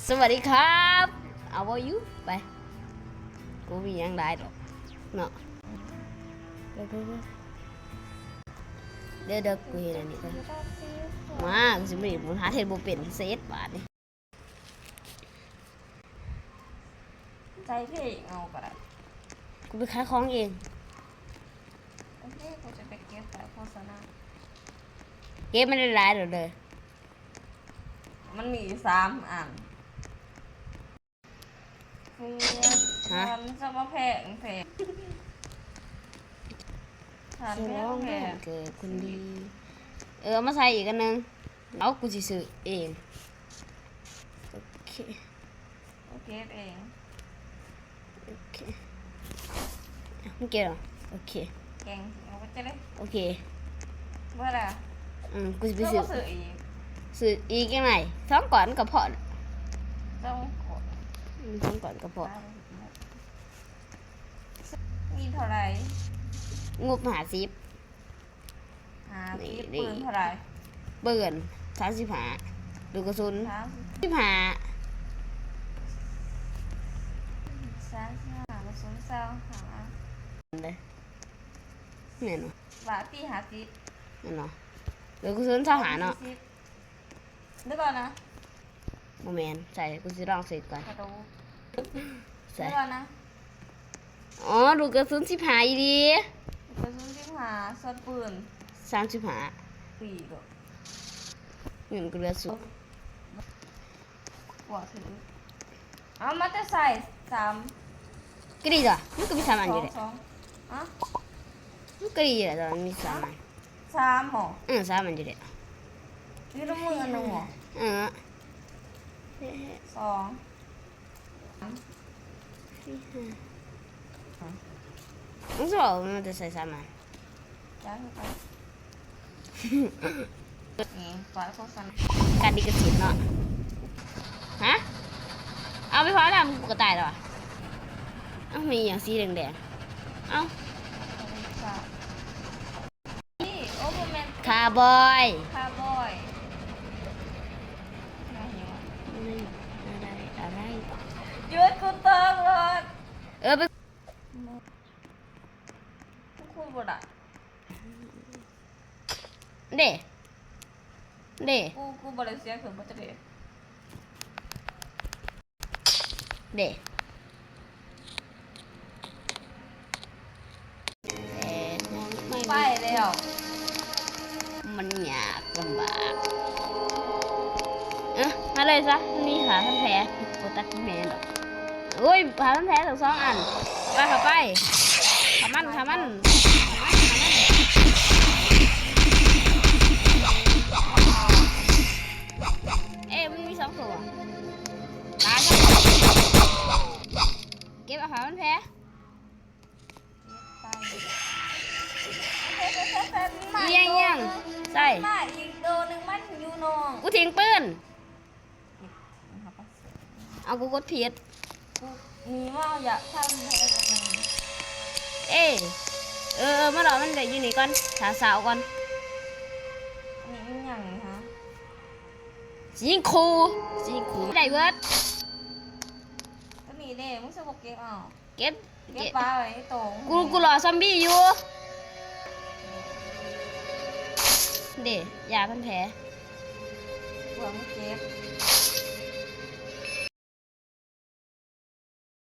ສະຫວັດດີຄັບ How are you? ໄປ ບໍ່ມີຫຍັງຫຼາຍດອກເນາະ ເດີໆ ກູເຮັດອັນນີ້ກ່ອນ ມາ ຊິບໍ່ໄດ້ ຫາເຮັດບໍ່ເປັນ ເສດບາດນີ້ ໃສ່ເພງເອົາກໍໄດ້ ກູໄປຂາຍຂອງເອງ ໂອເຄ ກູຈະໄປເກັບໄປໂຄສະນາ ເກັບມັນໄດ້ຫຼາຍໂລດເດີ ມັນມີຢູ່ສາມອັນ ເຟ ຮະ ທ່ານຈະມາແພງແພງ ທ່ານແພງແພງ ສະຫຼອງວັນເກີດຄົນດີ ເອີ ເອົາມາໃສ່ອີກອັນໜຶ່ງ ເອົາ ກູຊິຊື້ເອງ ໂອເຄ ກູເກັບເອງ ໂອເຄ ມຶງເກັບເອົາ ໂອເຄ ແກງເອົາໄປເລີຍ ໂອເຄ ເບິດລະ ອືມ ກູຊິໄປຊື້ ຊື້ອີກ ຊື້ອີກຈັ່ງໃດ ສອງກ້ອນກໍພໍ ສອງກ້ອນ ອືມ ສອງກ້ອນກໍພໍ ມີເທົ່າໃດ ງົບຫ້າສິບ ຫ້າສິບ ນີ້ ນີ້ ປືນເທົ່າໃດ ປືນສາມສິບຫ້າ ລູກກະສຸນສາມສິບຫ້າ ສາມສິບຫ້າ ກະສຸນຊາວຫ້າ ເດ້ ແມ່ນບໍ່ ບາດຕີຫ້າສິບ ແມ່ນບໍ່ ລູກກະສຸນຊາວຫ້າເນາະ ສີ່ສິບ ເດີກ່ອນນະ ບໍ່ແມ່ນ ໃສ່ ກູຊິລອງເຊັກກ່ອນ ກະໂດ ໃສ່ ເດີກ່ອນນະ ອໍ ລູກກະສຸນສິບຫ້າອີ່ຫຼີ ລູກກະສຸນສິບຫ້າ ສ່ວນປືນສາມສິບຫ້າ ປີກ ເງິນກູເຫຼືອສູງ ເອົາມາແຕ່ໃສ ສາມ ກະດີຕົວະ ມັນກໍມີສາມອັນຢູ່ເດ ສອງ ສອງ ຮະ ມັນກະດີແຫຼະ ແຕ່ວ່າມັນມີສາມອັນ ສາມບໍ ເອີ ສາມອັນຢູ່ເດ ຢູ່ໃນມືອັນໜຶ່ງບໍ ເອີ ສອງ ມັນຊິເອົາມາແຕ່ໃສສາມອັນ ນີ້ ການລິຂະສິດເນາະ ຮະ ເອົາໄປເຜົາແລ້ວ ມັນກະຕາຍແລ້ວຫວາ ເອົ້າ ມີຫຍັງສີແດງໆ ເອົ້າ ນີ້ ໂອ້ ບໍ່ແມ່ນ ຄາບອຍ ຄາບອຍ ອະໄລ ອະໄລ ຢຸດ ກູຕົກລົດ ເອີ ໄປ ກູຄຸດບໍ່ໄດ້ ເດ້ ເດ້ ກູ ກູບໍ່ໄດ້ເສຍເຄື່ອງບໍ່ຈັກເດ້ ເດ້ ໄປແລ້ວ ມັນຍາກລຳບາກ ເອີ ມາເລີຍຊະ ມີຜ້າພັນແຜ ບໍ່ຕັດແມ່ນດອກ ໂອ້ຍ ຜ້າພັນແຜຕັ້ງສອງອັນ ໄປ ເຂົ້າໄປ ຂ້າມັນ ຂ້າມັນ ຂ້າມັນ ຂ້າມັນ ເອີ ມັນມີສອງໂຕ ຕາຍຊະ ເກັບເອົາຜ້າພັນແຜ ອີຫຍັງ ໃສ່ ມາອີກໂຕໜຶ່ງ ມັນຢູ່ນອກ ກູຖິ້ມປືນ ເອົາ ກູກົດຜິດ ກູໜີມາ ຢາກທຳ ເອີ ເອີ ມາລອ ມັນໄດ້ຢູ່ນີ້ກ່ອນ ຖ້າສາວກ່ອນ ນີ້ອີຫຍັງນີ້ຫະ ຊິຍິງຂູ່ ຊິຍິງຂູ່ ໄດ້ເບິດ ໂຕນີ້ເດ້ ມຶງຊິບໍ່ເກັບເອົາ ເກັບ ເກັບປາໄວ້ໃນໂຕ ກູ ກູລໍຊອມບີ້ຢູ່ ເດ້ ຢາພັນແຜ ກວມເກັບ